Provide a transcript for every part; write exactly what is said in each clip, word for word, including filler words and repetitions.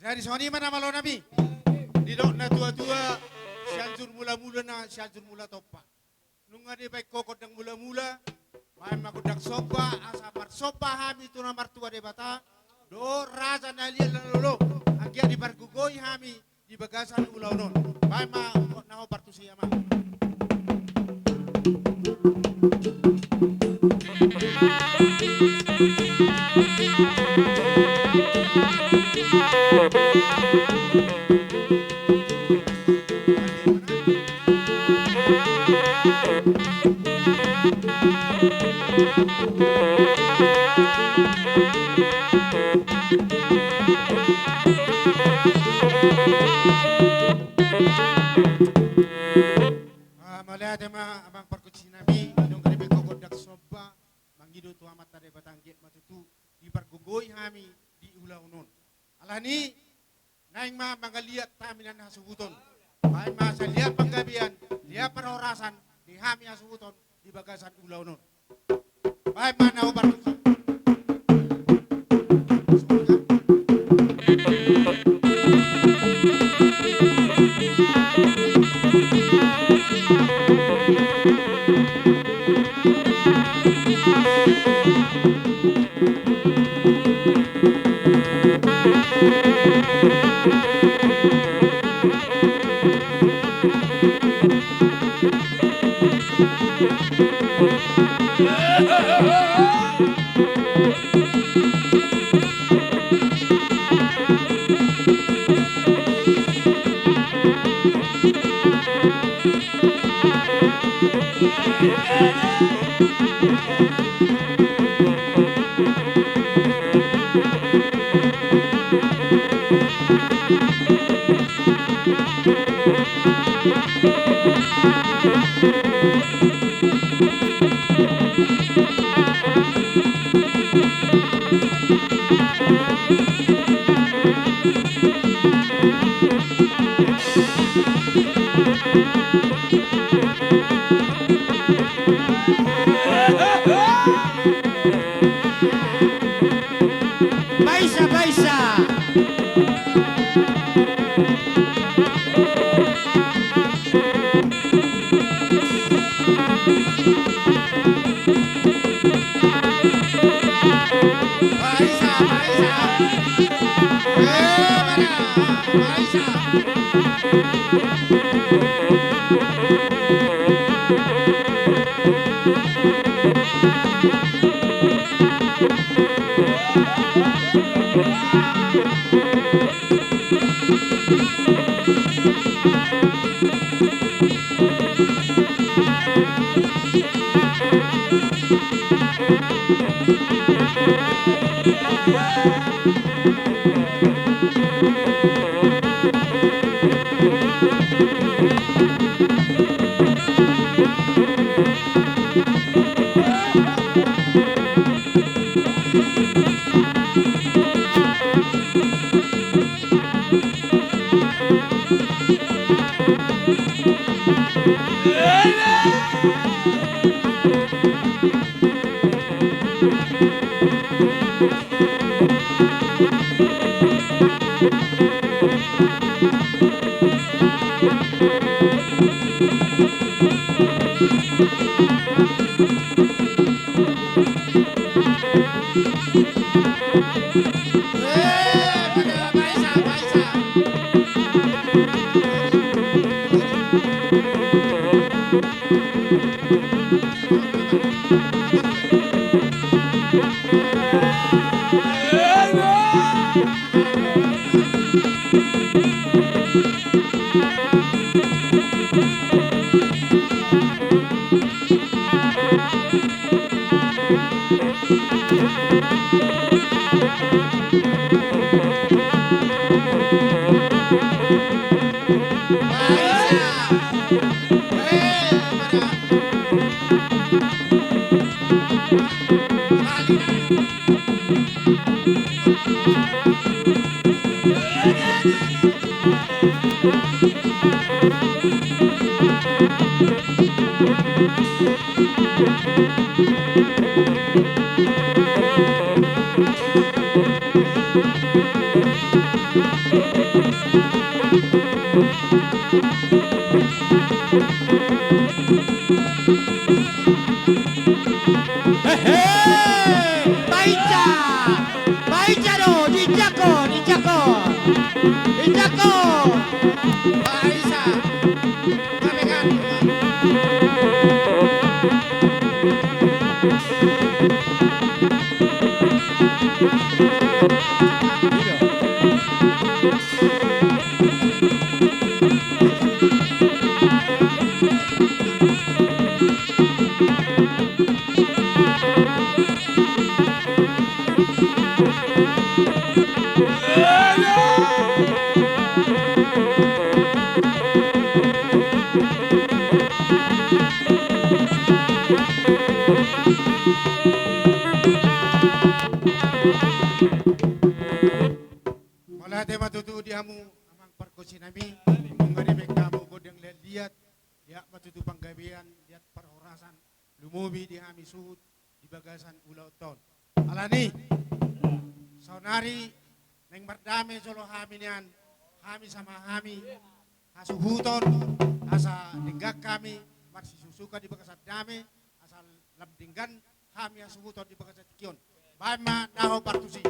Jadi songon i ma na malo nami. Didok na tua-tua, Sianjur Mula-mula na Sianjur Mula Tompa. Nunga dibaen ho gondang mula-mula, baen ma gondang somba, asa marsomba hami tu na martua Debata, dohot raja na liat na lolo, anggiat dipargogoi hami di bagasan ulaon on. Baen ma na hombar tusi, amang. Ah, mauliate ma, amang pargonsi nami, nunga dibaen ho gondang somba, mangido tu Amanta Debata anggiat ma tutu dipargogoi hami di ulaon on. Alani, naeng ma mangaliat hami na hasuhuton. Baen ma asa liat panggabean, liat parhorasan di hami hasuhuton di bagasan ulaon on. Baen ma na hombar tusi. Baisa, baisa. Baisa, baisa. Eh, mana? Baisa. Hehe, baenca, baenca do, diinjak ho, diinjak ho, diinjak ho. Baenca. Mauliate ma tutu di hamu amang pargonsi nami, nunga dibaen hamu gondang liat-liat, liat ma tutu panggabean, liat parhorasan, lumobi di hami suhut di bagasan ulaonta on. Alani, saonari naeng mardame jolo hami nian, hami sama hami hasuhuton, asa denggan hami marsisusukan di bagasan dame, asa lam denggan hami hasuhuton di bagasan tingki on. Baen ma na hombar tusi.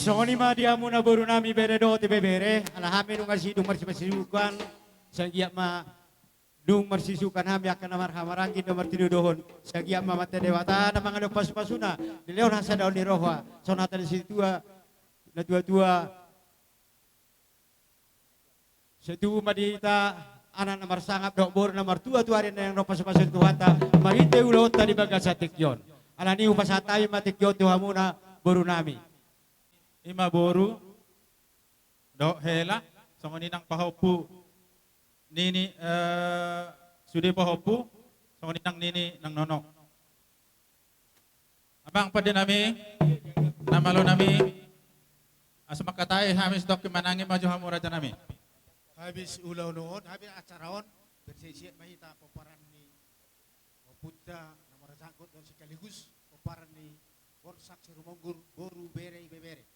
Songon i ma di hamuna boru nami, bere dohot ibebere, ala hami nunga sidung marsisukan, sai anggiat ma dung marsisukan hami angka na marhahamaranggi dohot martinodohon, sai anggiat ma Amanta Debata na mangalehon pasupasuna, dilehon hasadaon ni roha, songon hata ni situa, natuatua. Sai tubu ma di hita anak na marsangap dohot boru na martuatua ari na naeng ro pasupasuon Tuhanta, marhite ulaonta di bagasan tingki on. Alani i hupasahat hami ma tingki on tu hamuna boru nami. I ma boru dohot hela, songon i nang pahompu nini, eh, sude pahompu, songon i nang nini nang nono. Amang pande nami, na malo nami, asa mangkatai hami sitongkin manang i, maju hamu raja nami. Habis ulaon on, habis acara on, bersiap-siap ma hita pomparan ni ompunta na marajanggot dohot sekaligus pomparan ni Borsak Sirumonggur, boru, bere, ibebere.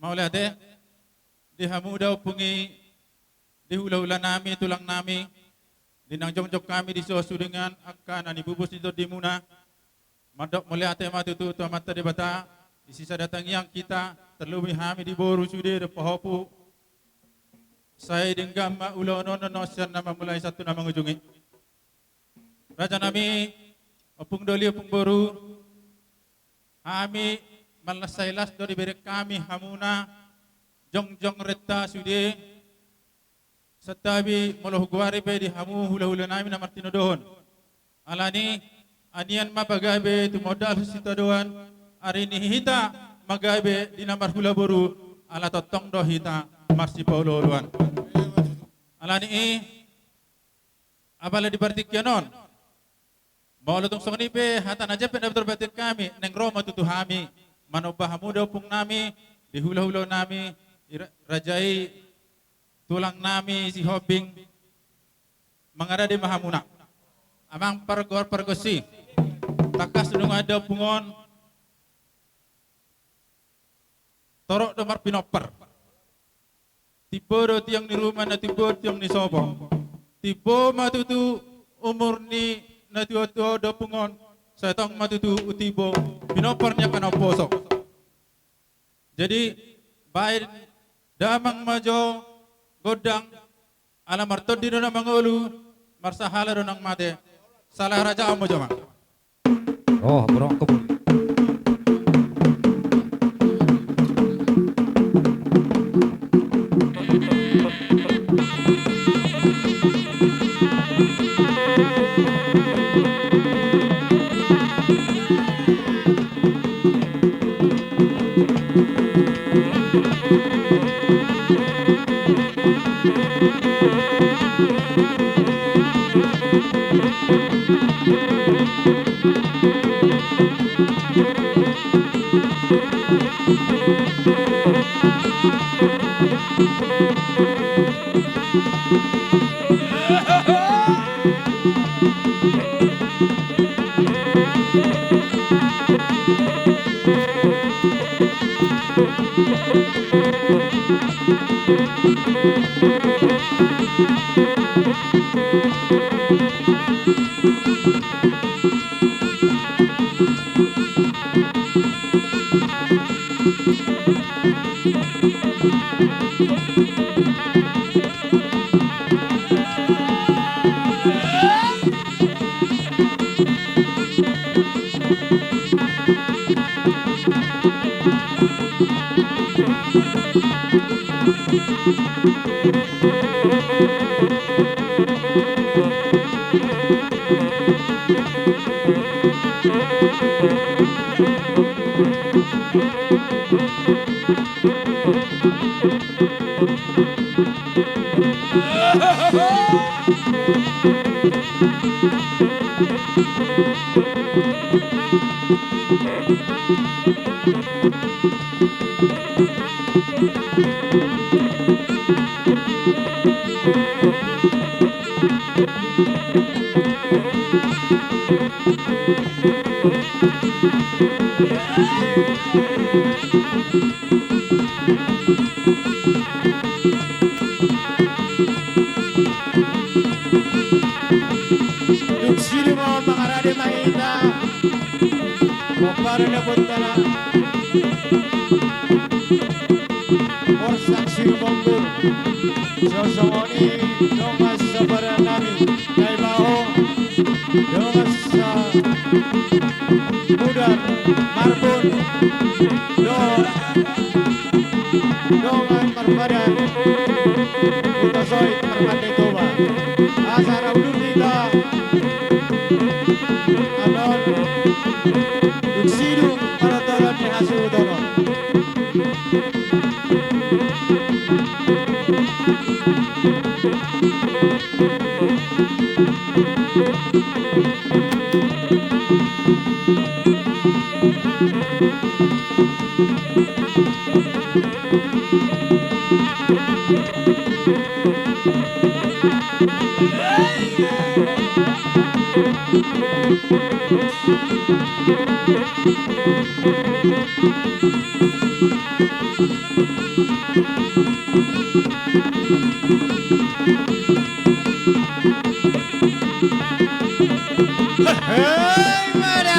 Mauliate di hamu da ompung i, di hulahula nami, tulang nami, di na jongjong hami dison sude dengan angka na nipupus ni tondimuna. Mandok mauliate ma tutu tu Amanta Debata, di sisada tangiang hita, terlebih hami di boru sude dohot pahompu. Sai denggan ma ulaon on, nunga sian na mamulai sahat tu na mangujungi. Raja nami, ompung doli, ompung boru, hami marlas sai las do dibereng hami hamuna jongjong renta sude, santabi molo hugoari pe di hamu hulahula nami na martinodohon. Alani, anian ma pagabe tumundalhon sitadoan, ari ni hita ma gabe di na marhula boru, ala tongtong do hita marsipaolooloan. Alani i, apala di partingkian on, molo tung songon i pe hata na jempek na pintor patik hami, naeng ro ma tutu hami manomba hamu da ompung nami, di hulahula nami, i ra-, raja i, tulang nami Sihombing, mangarade ma hamuna. Amang pargoar pargonsi, tangkas nunga da ompung on torop do marpinompar. Timbo do tiang ni ruma, na timbo do tiang ni sopo. Timbo ma tutu umur ni natuatua di ompung on, sai tong ma tutu umtimbo pinompar ni angka na umposo. Jadi, baen damang ma jo gondang, ala martondi do na mangolu, marsahala do na mate. Sala harajaon ma jo, amang. Oh, borong kebun. Dung sidung on mangarade ma hita pomparan ni ompunta na Borsak Situmorang, songon i dongan saudara nami Naibaho, dongan sa Mudar Marbun, do dongan marpadan Hutasoit Marmande Toba. Asa ra udur hita annon dung sidung partondion ni hasuhuton on. Hei, mada!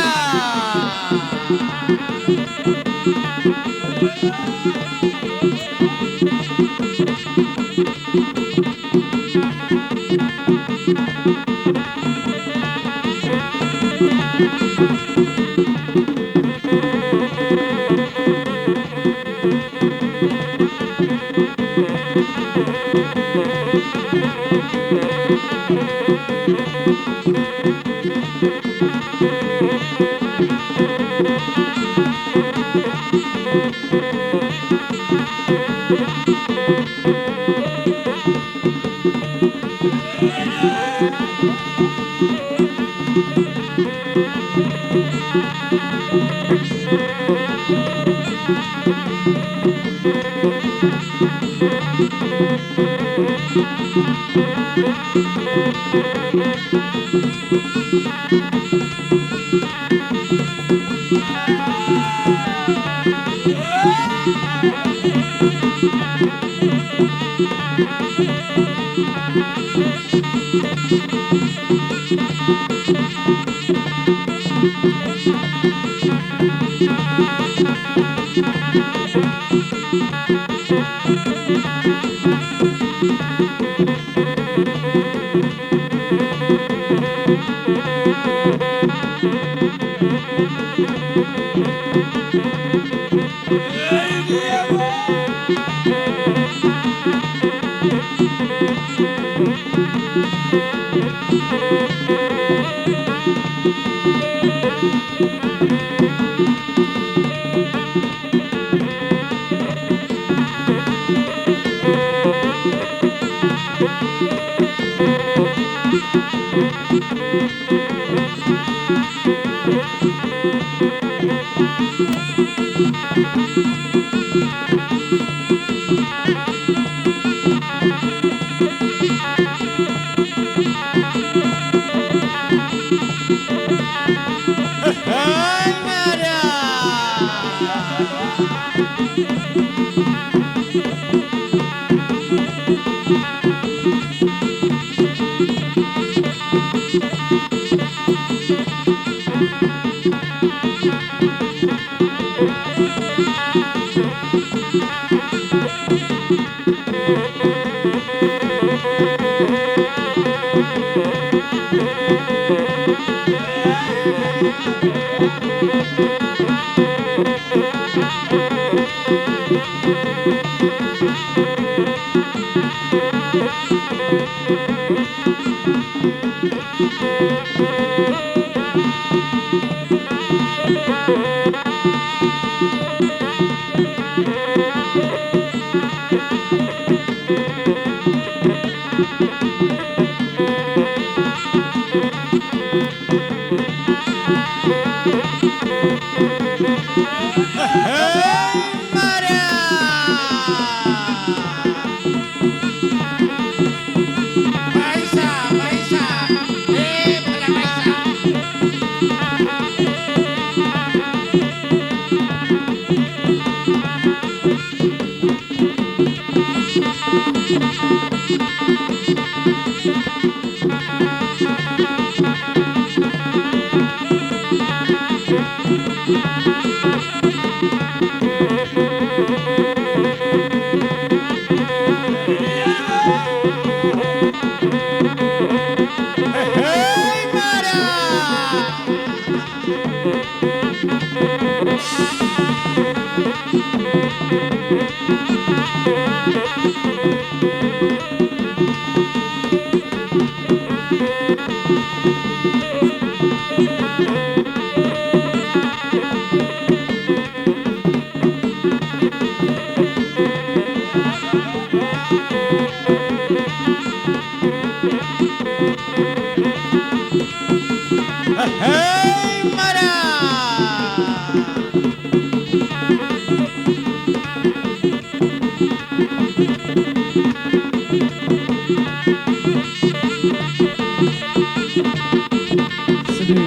Sedi,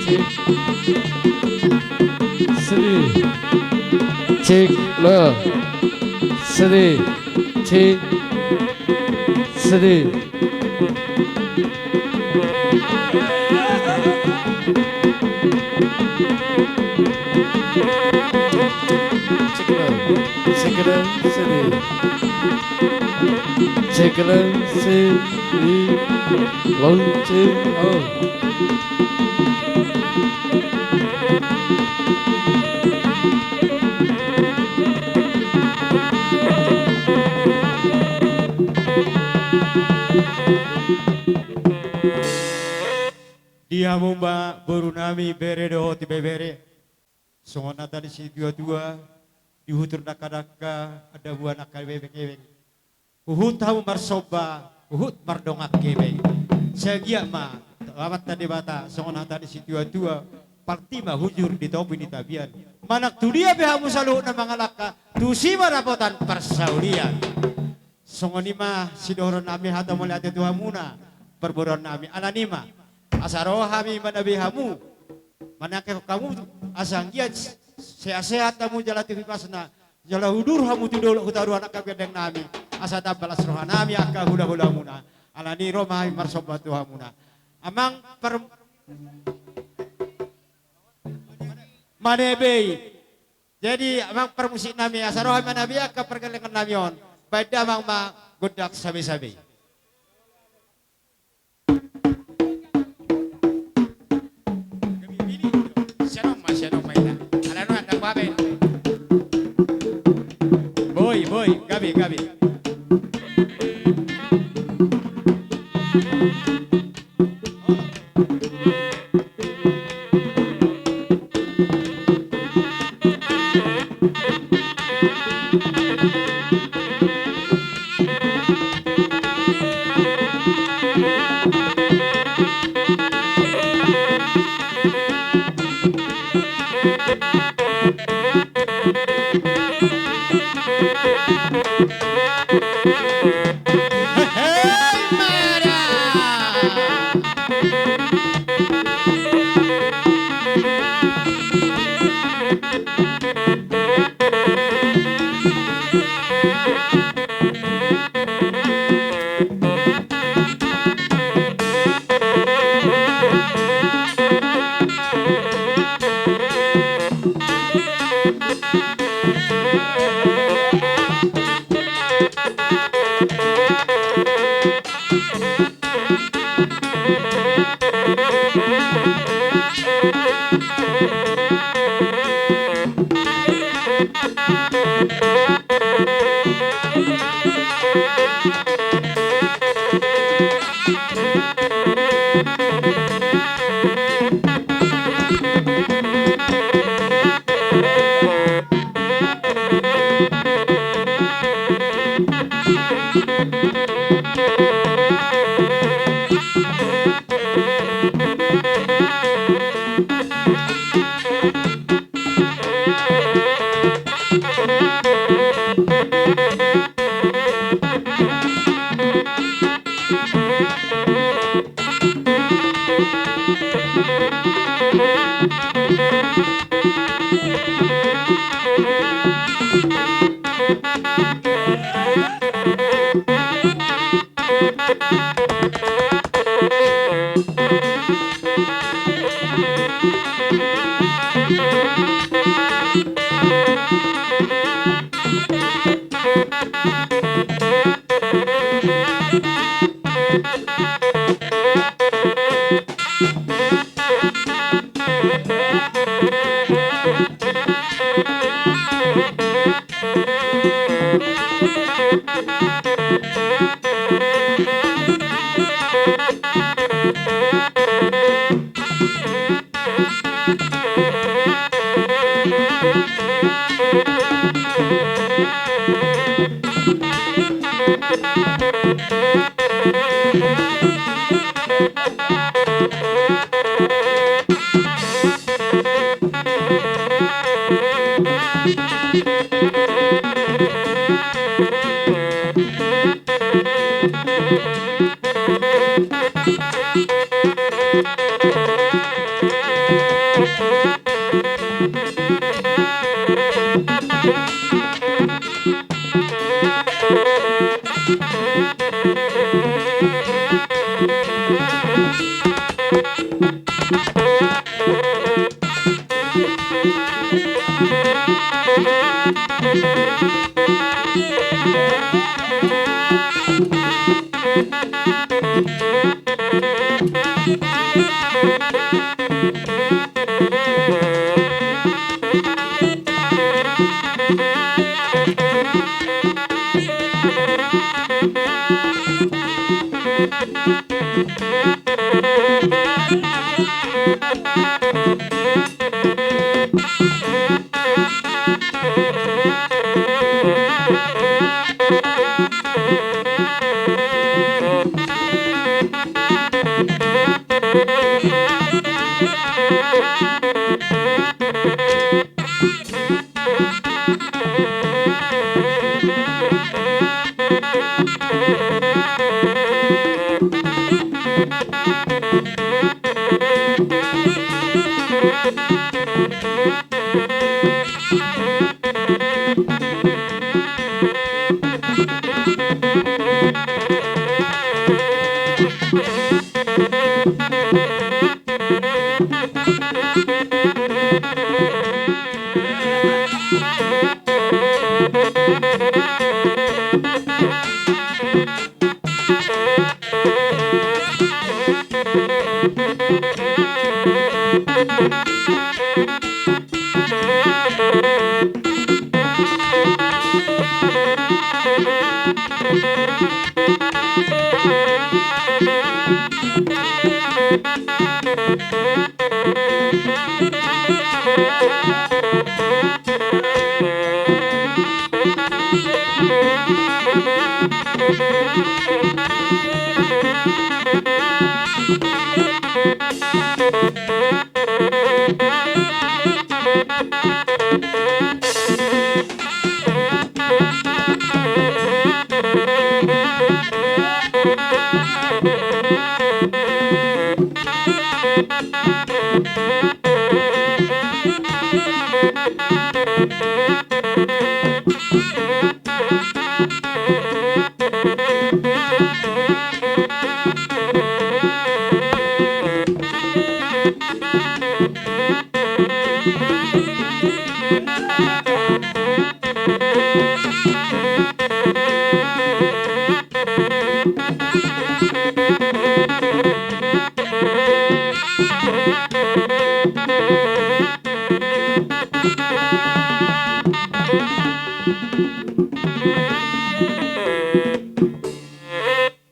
cek. Sedi, cek, lo. Sedi, cek. Sedi. Cek, lo. Cek, lo, sedi. Cek, lo, sedi. Lonceng, oh. Di hamu ma boru nami, bere dohot ibebere. Songon hata ni situatua, di huhut ni angka dangka, adabuan angka ebeng-ebeng. Huhut hamu marsomba, huhut mardongan hebeng. Sai anggiat ma Amanta Debata, songon hata ni situatua, partima hujur di topi ni tapian. Manang tu dia pe hamu saluhutna mangalangka, tusi ma dapotan parsaulian. Songon i ma sidohonon nami, hata mauliate tu hamuna, parboruon nami. Alani i ma, asa ro hami manabe hamu, manangkehon hamu, asa anggiat sehat-sehat hamu jala tu hipasna, jala udur hamu tu dolok, hutaruan angka gandeng nami, asa tamba las roha nami angka hula-hula muna. Alani i ro ma hami marsomba tu hamuna. Amang par-, mane be i. Jadi amang parmusik nami, asa roha ma na be i angka pargellengan nami on. Baen damang ma gondang sabe-sabe. Sian on ma, sian on ma ina. Ala nuaeng, ndang baben. Boi, boi, gabe, gabe.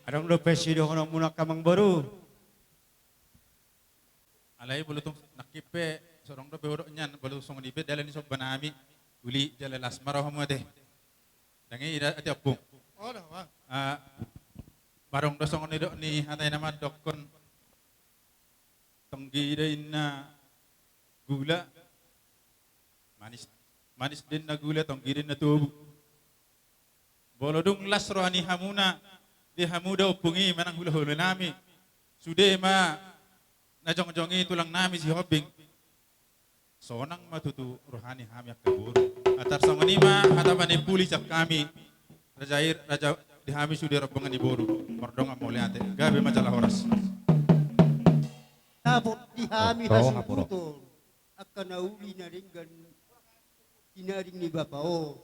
Adong dope sidohononmuna angka amangboru? Alai molo tung nangkin pe, so adong dope hudok nian, molo songon i pe dalan ni somba nami, uli jala las ma rohamu ate. Ndang i da ate ompung. Olo, Bang. Ah, adong do songon nidok ni hata i na mandokkon, tonggi do inna gula, manis, manis do inna gula, tonggi do inna tobu. Molo dung las roha ni hamuna, di hamu da ompung i manang hulahula nami, sude ma na jongjong i tulang nami Sihombing, sonang ma tutu roha ni hami angka boru. Antar songon i ma hata panimpuli sian hami, raja i, raja di hami sude rombongan ni boru. Mardongan mauliate, gabe ma jala horas. Dapot di hami hasuhuton angka na uli na denggan, hinaring ni bapa on.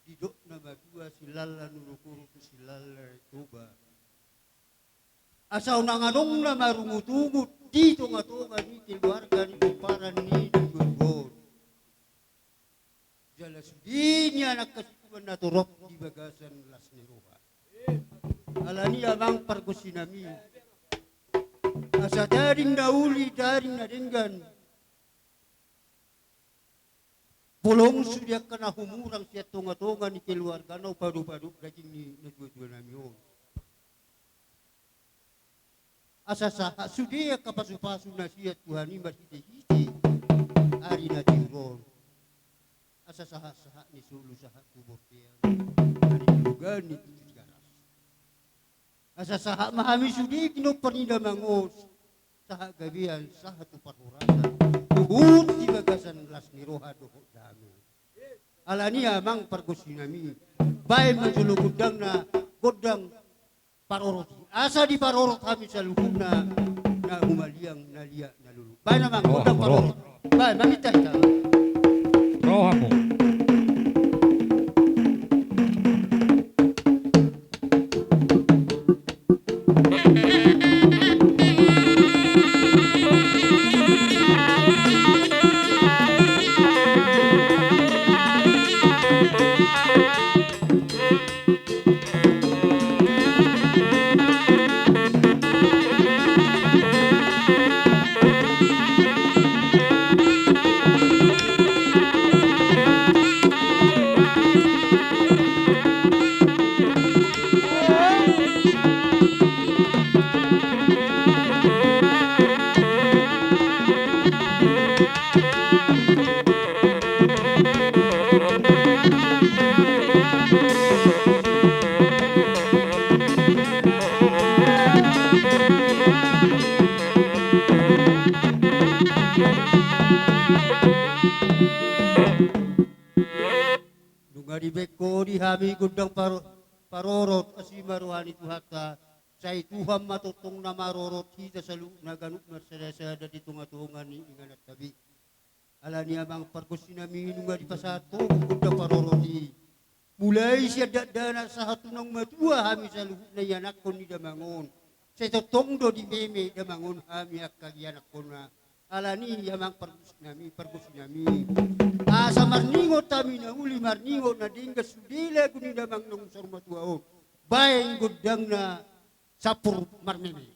Didok na matua, silala ni rukuru tu silala ni Toba. Asa unang adong na marungutungut di tongatonga ni keluarga ni pomparan ni na tuatua on. Jala sude nian angka situan na torop di bagasan las ni roha. Alani i amang pargonsi nami, asa tading na uli, tading na denggan, bolong sude angka na humurang sian tongatonga ni keluargana, upadop-adop daging ni na tuatua nami on. Asa sahat sude angka pasupasu na sian Tuhan i marhitehite ari na tiur on. Asa sahatsahat ni solu sahat tu bontean, ari ni loga ni tu Tigaras. Asa sahat ma hami sude ginompar ni damang on, sahat gabean, sahat tu parhorasan, huhut di bagasan las ni roha dohot dame. Alani i amang pargonsi nami, baen ma jolo gondangna, gondang parorot i, asa diparorot hami saluhutna na humaliang, na liat, na lolo. Baen amang, oh, gondang parorot. Baen, maminta hita. Rohamu. Nunga dibaen Ho di hami gondang par-, parorot, asi ma roha ni Tuhanta, Sai Tuhan ma tongtong na marorot hita saluhutna ganup marsada-sada di tonga-tonga ni ingananta be. Alani i amang pargonsi nami, nunga dipasahat ho gondang parorot i. Mulai sian dakdanak sahat tu naung matua hami saluhutna ianakhon ni damang on. Sai tongtong do dimeme damang on hami angka ianakhonna. Alani i amang pargonsi nami, pargonsi nami, asa marningot hami na uli, marningot na denggan sude lagu ni damang naung saur matua on. Baen gondangna Sampur Marmeme.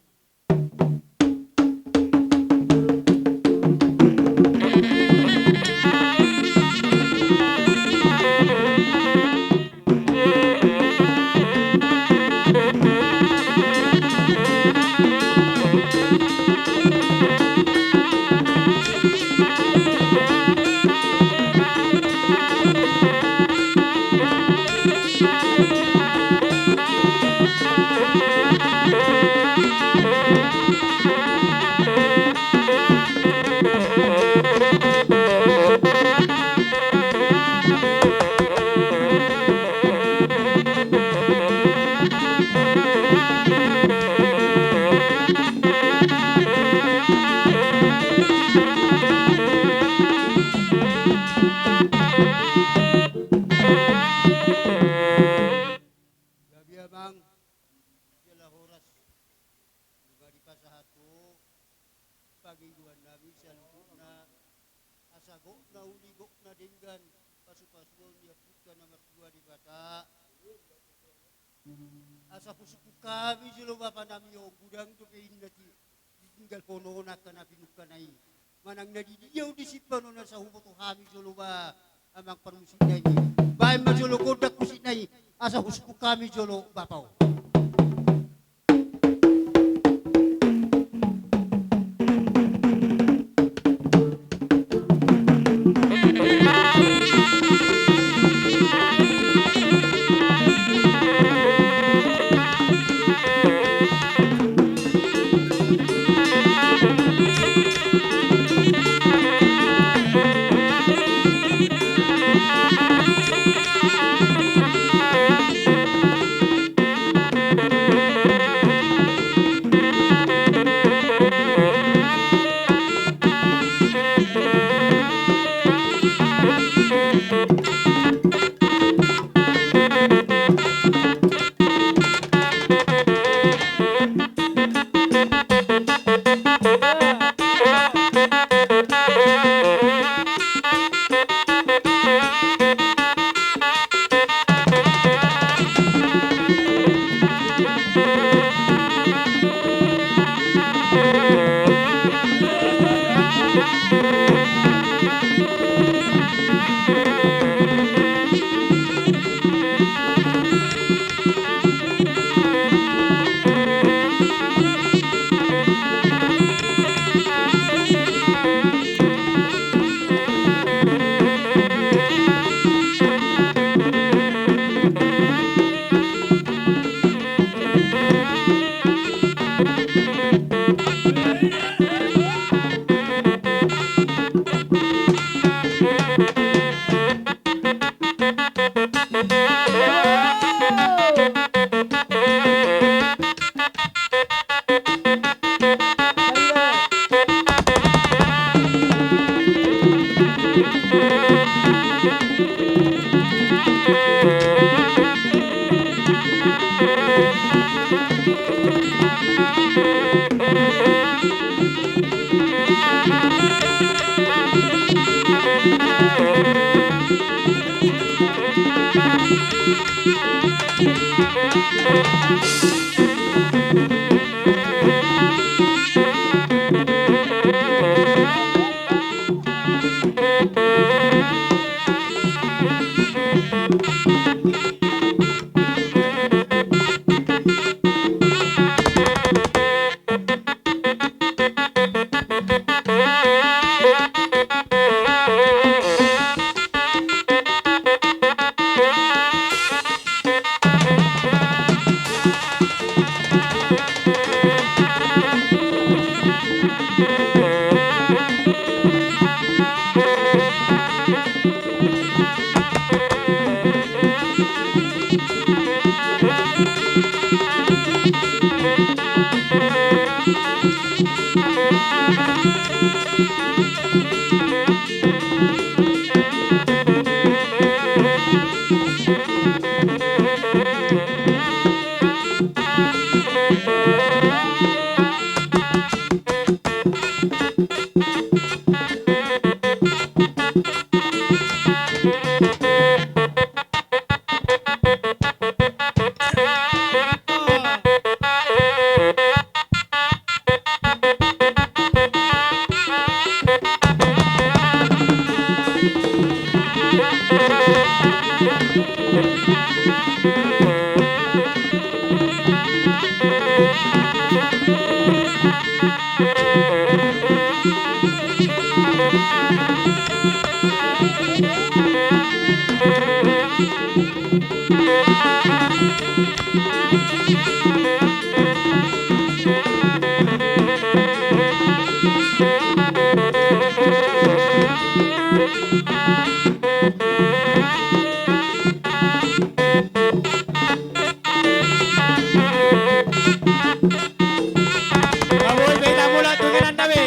Gabe amang, jala horas, nunga dipasahat ho pangidoan nami saluhutna, asa gok na uli, gok na denggan, pasu-pasuon ni Ompunta na martua Debata. Asa husungkun hami jolo bapa nami on, godang dope inna ti, ditinggalhon on angka na pinungkana i. Manang na di dia on disimpan on, asa huboto hami jolo ba amang parmusik nami. Baen ma jolo gondang musik nami, asa husungkun hami jolo bapa on. Molo be hita mulak tu inganan nami.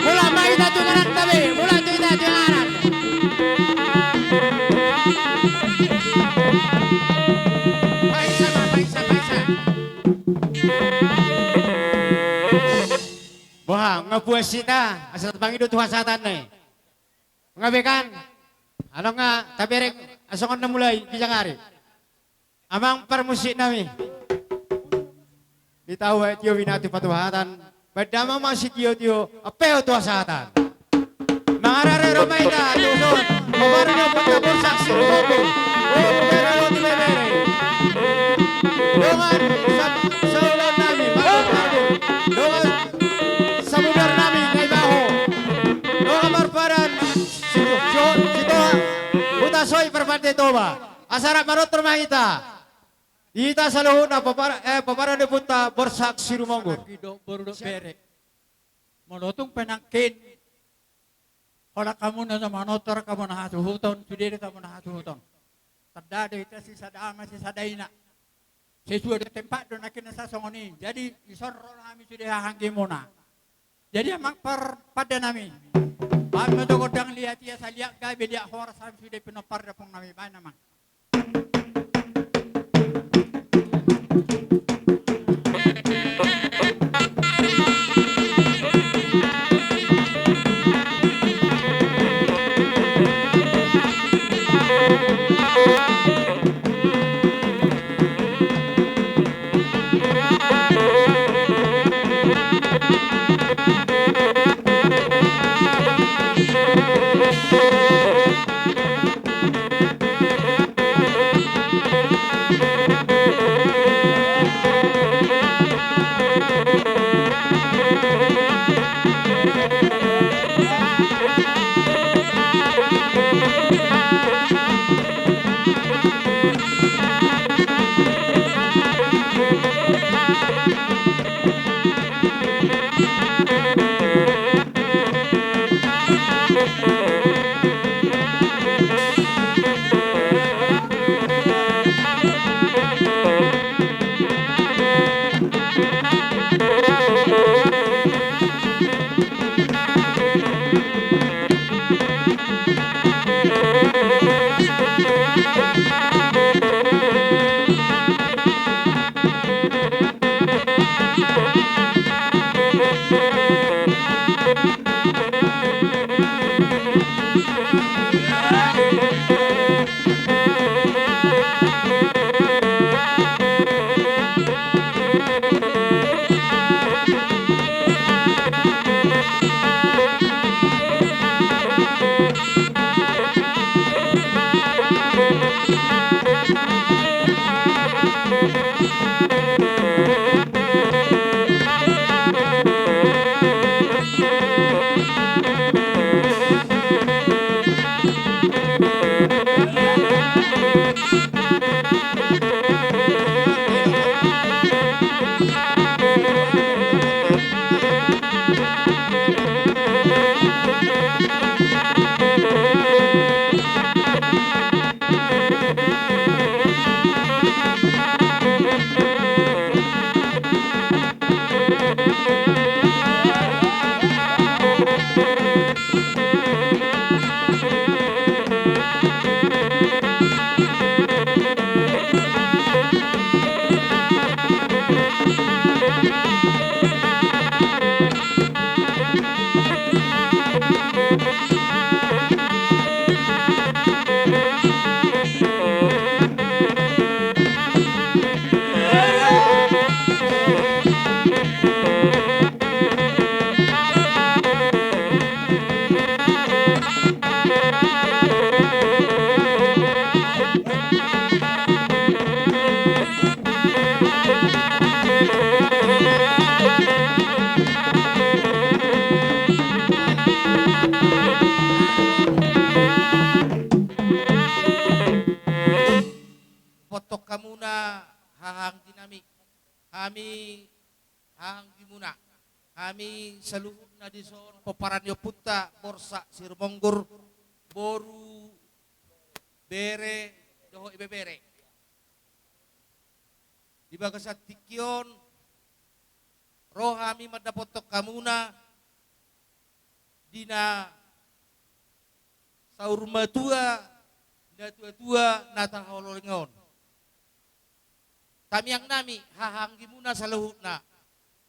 Mulak ma hita tu inganan nami, mulak tu hita tu inganan. Paisa ma, paisa, paisa. Boha, nga puas hita, asa tapangido tu hasahatan na i. Nga be kan, along nga tabereng, asa songon na mulai, ginjang ari. Amang parmusik nami. Di tau hatiha binatu patuhatan. Baen damang ma sitiotio, ampe ho tu hasahatan. Mangarare ro ma hita, tu son. Paparan ni ompunta Borsak Sirumonggur. O, bere, o, tu bebere. Dongan sa-, saoloan nami, marburu. Dongan samudar nami, Naibaho. Dongan marpadan, si-, si-, Sitohang. Hutasoit Parpande Toba. Asa rap manortor ma hita. Hita saluhutna papara-, eh, paparan ni ompunta Borsak Sirumonggur. Sanak i do boru dohot bere. Molo tung pe nangkin holan hamu na so manortor, hamu na hasuhuton, sude do hamu na hasuhuton. Tanda do hita sisada ama sisada ina. Sesuai do tempat do nangkin na sasongon i. Jadi dison ro hami sude hahaanggimuna. Jadi amang parpande nami, baen ma jo gondang liat i asa liat gabe liat horas hami sude pinompar di ompung nami, baen amang. Hami, hami hahaanggimuna, hami saluhutna dison pomparan ni ompunta Borsak Sirumonggur, boru, bere dohot ibebere. Di bagasan tingki on ro hami mandapothon hamuna di na saur matua, natuatua na tahaholongi on. Tangiangnami hahaanggimuna saluhutna.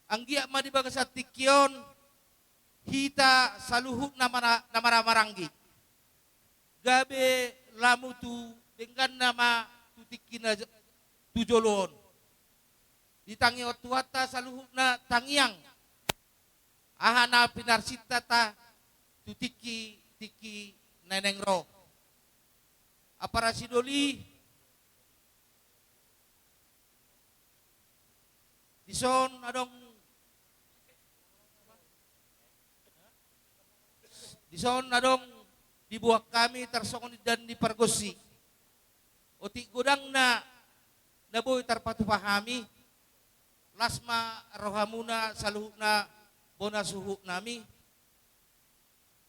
Anggiat ma di bagasan tingki on hita saluhutna na mara-, na maramaranggi, gabe lamu tu dengganna ma tu tingki na j-, tu jolo on. Ditangianghon Tuhanta saluhutna tangiang aha na pinarsinta ta tu tingki-tingki na naeng ro. Apala sidoli, dison adong, dison adong diboan hami tarsongon indahan ni pargonsi. Otik godangna na boi tarpatupa hami, las ma rohamuna saluhutna bona suhutnami.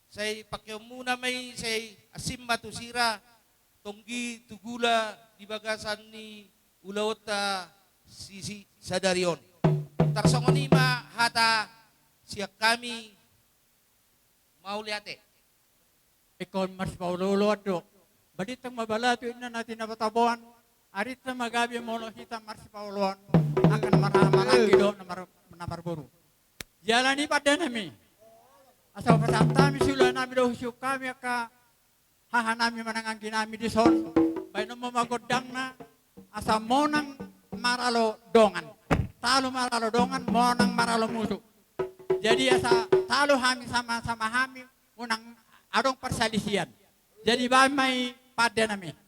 Sai pakeonmuna ma i, sai asing ma tu sira, tonggi tu gula di bagasan ni ulaonta si, si sadari on. Tarsongon i ma hata sian hami, mauliate. Ingkon marsipaolooloan do. Balintang ma balatu inna na tinaba taboan, arinta ma gabe molo hita marsipaoloan, angka na marhahamaranggi dohot na mar-, na marboru. Jala ni pandenami, asa hupasahat hami siulaonnami dohot husiuk hami angka hahanami manang angginami dison, baenon ma gondangna, asa monang maralo dongan, talu maralo dongan, monang maralo musu. Jadi asa talu hami sama-sama hami, unang adong parsalisian. Jadi baen ma i pandenami.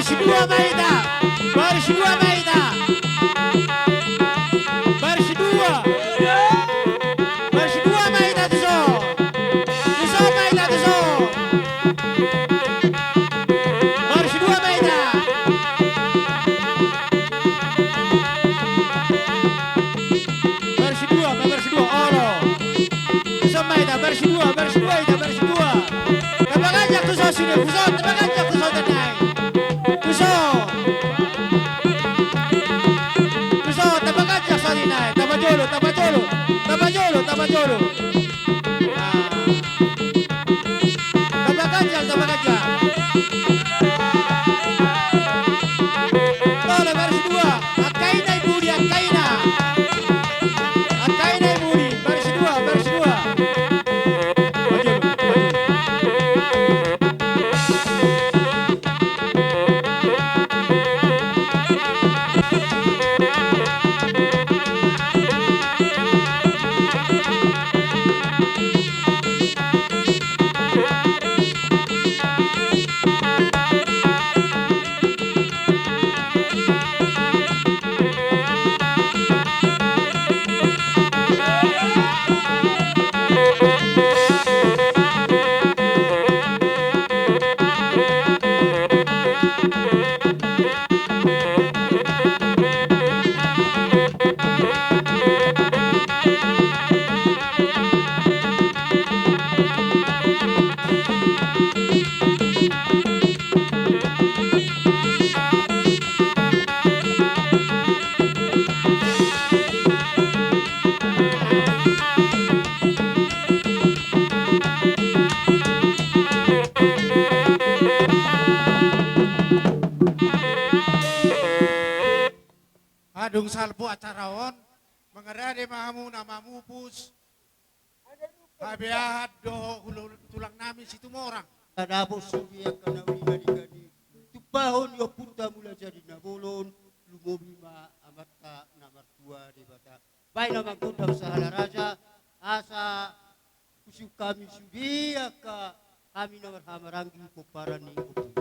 Baris dua ma hita. Baris dua ma hita. Baris dua. Baris dua ma hita tuso. Tuso ma hita tuso. Baris dua ma hita. Baris dua ma, baris dua, olo. Tuso ma hita, baris dua, baris dua hita, baris dua. Tapaganjang tuso sude, tuso, tapaganjang tuso tandai. Tuso. Tuso, tapaganjang sari nai, tapajolo, tapajolo, tapajolo, tapajolo. Ah. Tapaganjang, tapaganjang. Tole, baris dua. Angka ina i budi, angka ina. Angka ina i budi, baris dua, baris dua. Maju, maju. Adong salpu acara on, mangarade ma hamu na mamupus habeahan dohot hula-, tulang nami Situmorang. Tadapot sude angka na uli na denggan i, tumpahon ni ompunta Mulajadi Nabolon, lumobi ma Amanta na martua Debata. Baen na manggondang sahala raja, asa husungkun hami sude angka hami na marhahamaranggi pomparan ni ompu i.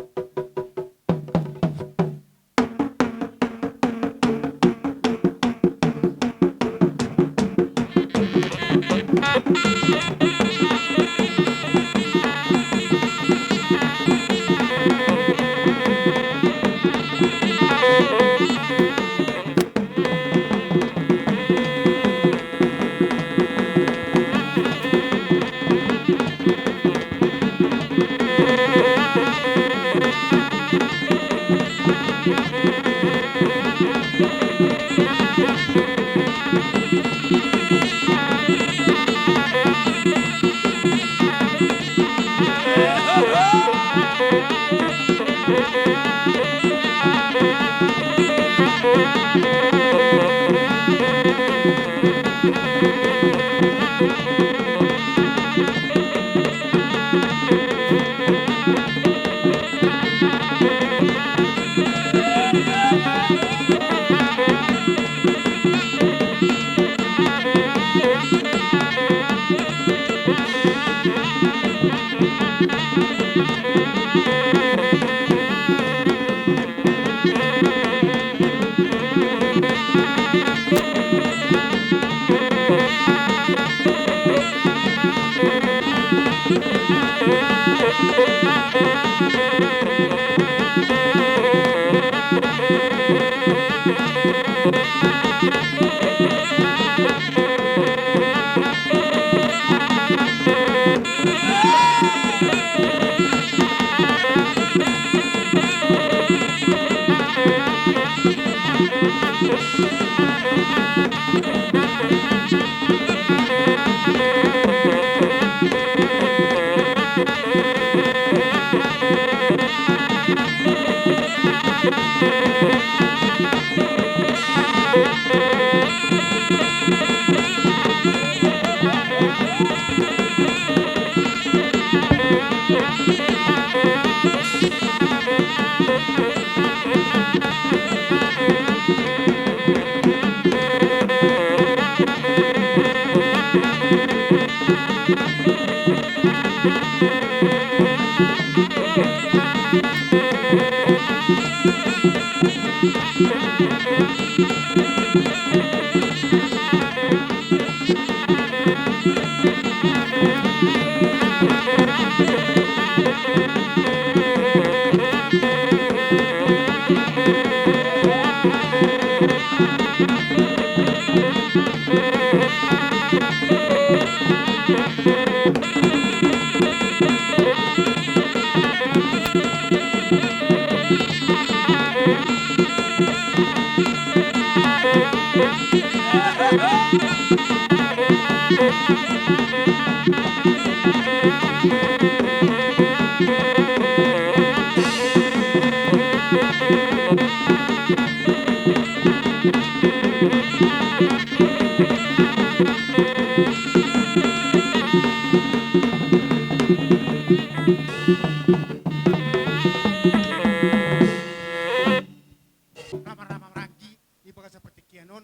Rama-rama maranggi di bagasan partingkian on,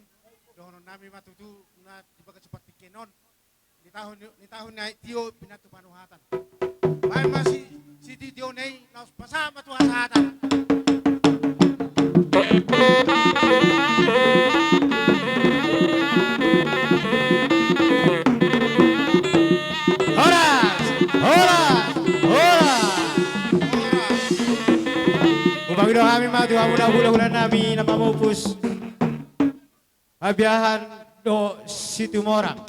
dohonon nami ma tutu na di bagasan partingkian on, ni tahu ni, ni tahu na tio pinantu panuhatan. Baen ma si, sitio-tio na i laos pasahat ma tu hasahatan. Horas, horas, horas. Hupangido hami ma tu hamu na hulahula nami na mamupus Habiahan dohot Situmorang.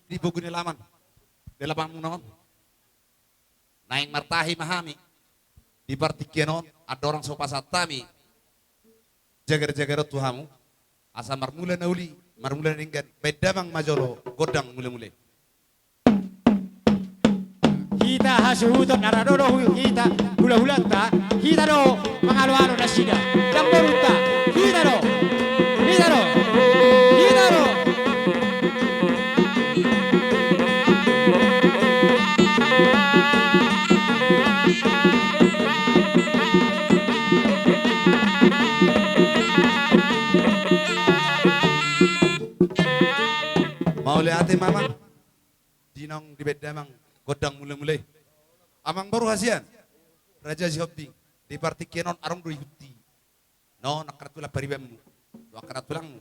Di pogu ni alaman, di lapangan muna on. Naeng martahi ma hami di partingkian on, andorang so pasahat hami jagar-jagar on tu hamu, asa marmula na uli, marmula na denggan, baen damang ma jolo gondang mule-mule. Hita hasuhuton na ra dohot hita hulahulanta, hita do mangaloalo nasida. Ndang borunta, hita do, hita do, hita do. Mauliate ma amang. Di naung dibaen damang gondang mule-mule. Amangboru hasian, Raja Sihombing, di partingkian on adong do ihut i. No, angka na tulang paribanmu, tu angka na tulangmu.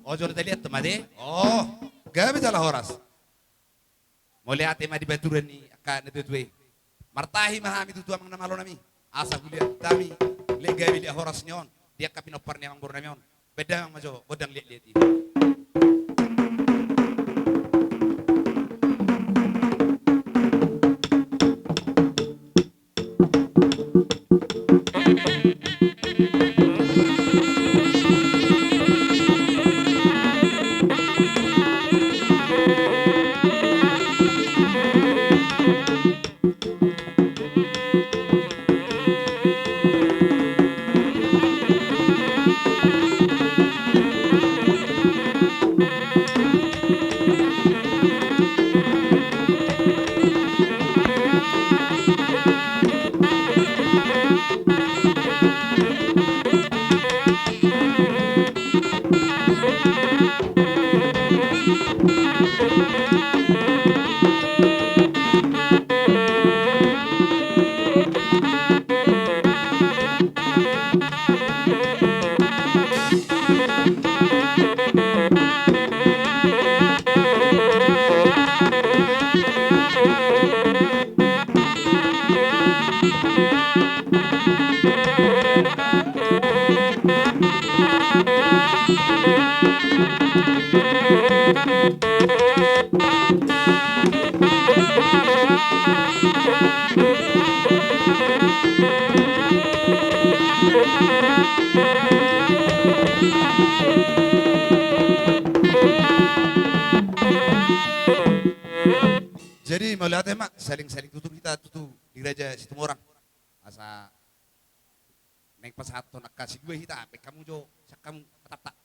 Ojo na taliat tu mate. Oh, gabe jala horas. Mauliate ma di baturan ni angka na tuatua i. Martahi ma hami tutu amang na malo nami, asa huliat hami, lek gabe liat horas ni on di angka pinompar ni amangboru nami on. Baen damang ma jo gondang liat-liat i. Jadi mauliate ma, saling-saling tutur hita tutu di Raja Situmorang. Asa naeng pasahathon angka sidua hita, baen hamu jo sian hamu atapta.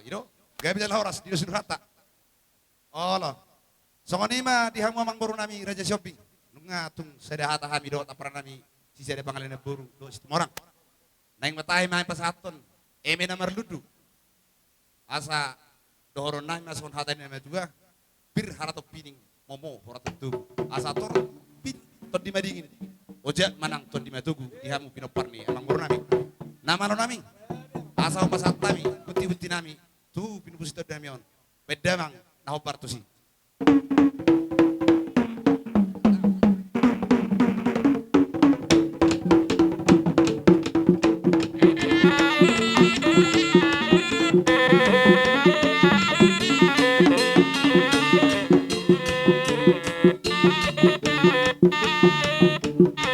I do, gabe jala horas, di do sinuhata. Olo. Songon i ma di hamu amangboru nami Raja Sihombing. Nunga tung sada hata hami dohot ampara nami sisada pangalaho ni boru dohot Situmorang. Naeng ma tahi ma pasahathon eme na marlundu. Asa dohonon nami ma songon hata ni na matua, pir haraton pining, momo haraton togu. Asa torop pir tondi madingin, ojak manang tondi matogu di hamu pinompar ni amangboru nami. Na malo nami, asa hupasahat hami buti-buti nami tu pinomparsi tondi nami on. Baen damang na hombar tusi.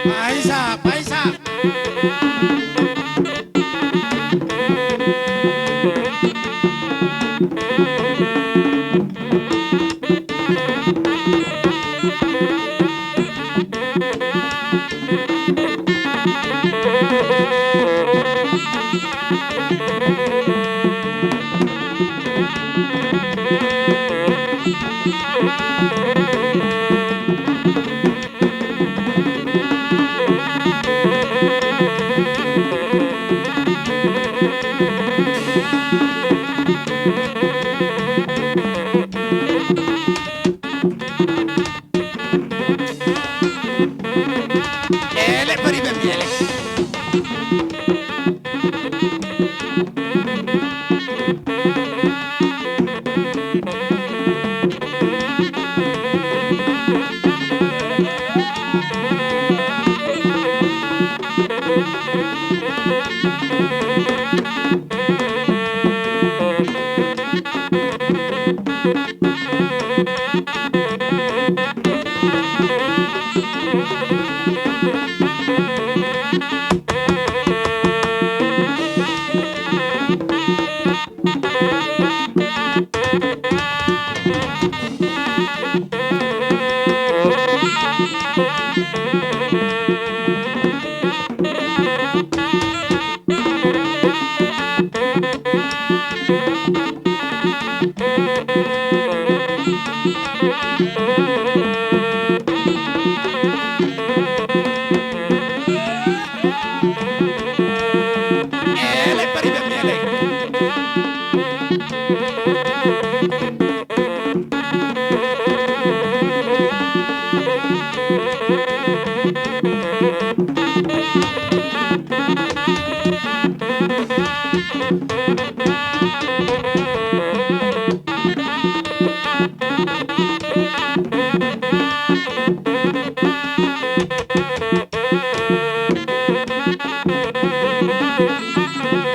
Paisa, paisa. Elek pariban ni elek.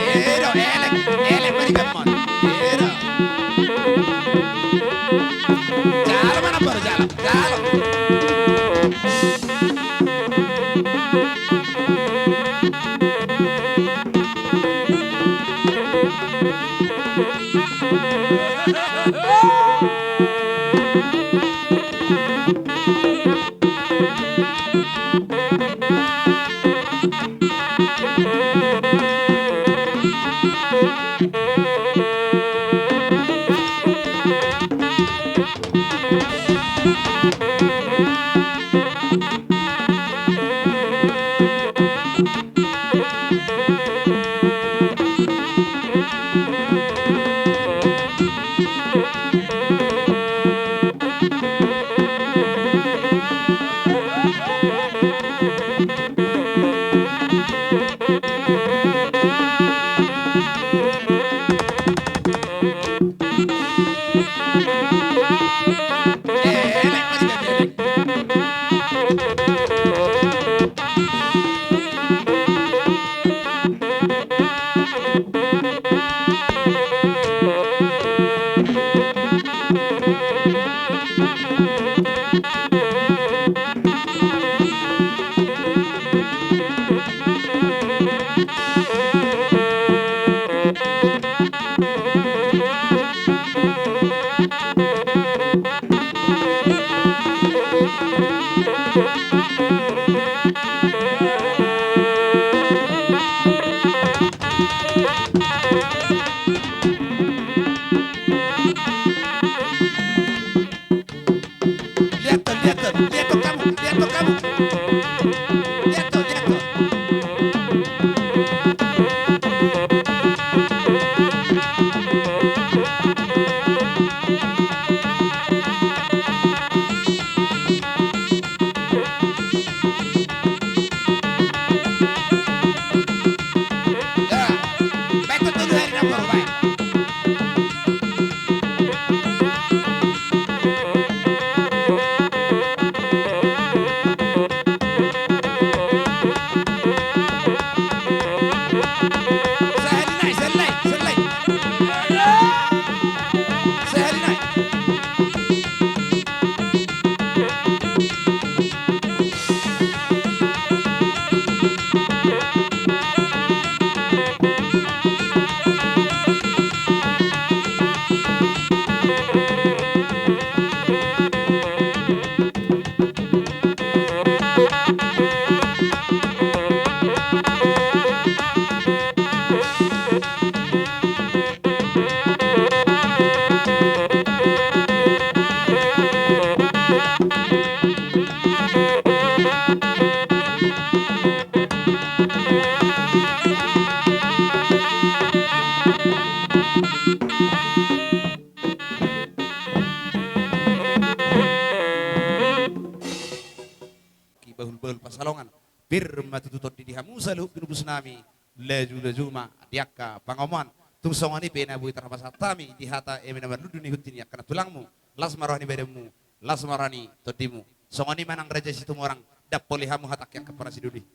Ero, elek, elek, bari gamon. Ero. Jalo ma na baru, jalo, jalo. Tolu Pansalongan. Pir ma tutu tondi di hamu saluhut pinubus nami, laju-laju ma di angka pangomoan. Tung songon i pe na boi tarpasahat hami di hata eme na marlundu ni hunti ni angka na tulangmu, las ma roha ni badanmu, las ma roha ni tondimu. Songon i ma nang Raja Situmorang, dapoli hamu hatangki angka parasi doli.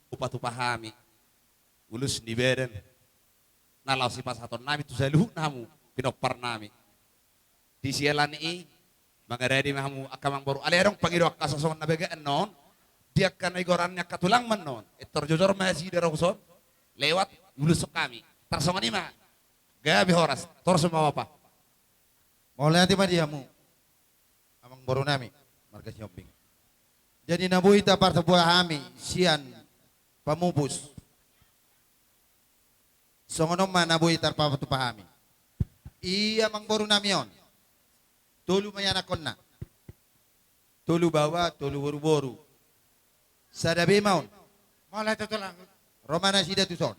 Hupatupa hami ulos ni badan na laho sipasahaton nami tu saluhut na hamu pinompar nami. Di siala ni i, mangarade ma hamu angka amangboru. Alai adong pangidoan hasongon na baga annon, di angka na igoran ni angka tulang ma annon. Ettor jojor ma nasida ro tuson, lewat uloshon hami. Tarsongon i ma. Gabe horas, torus ma bapa. Mauliate ma di hamu, amangboru nami, marga Sihombing. Jadi na boi tarpatupa hami sian pamupus. Songon on ma na boi tarpatupa hami. I amangboru nami on. Tolu ma ianakhonna. Tolu baoa, tolu boruboru. Sada be ma on. Mauliate tulang. Ro ma nasida tuson.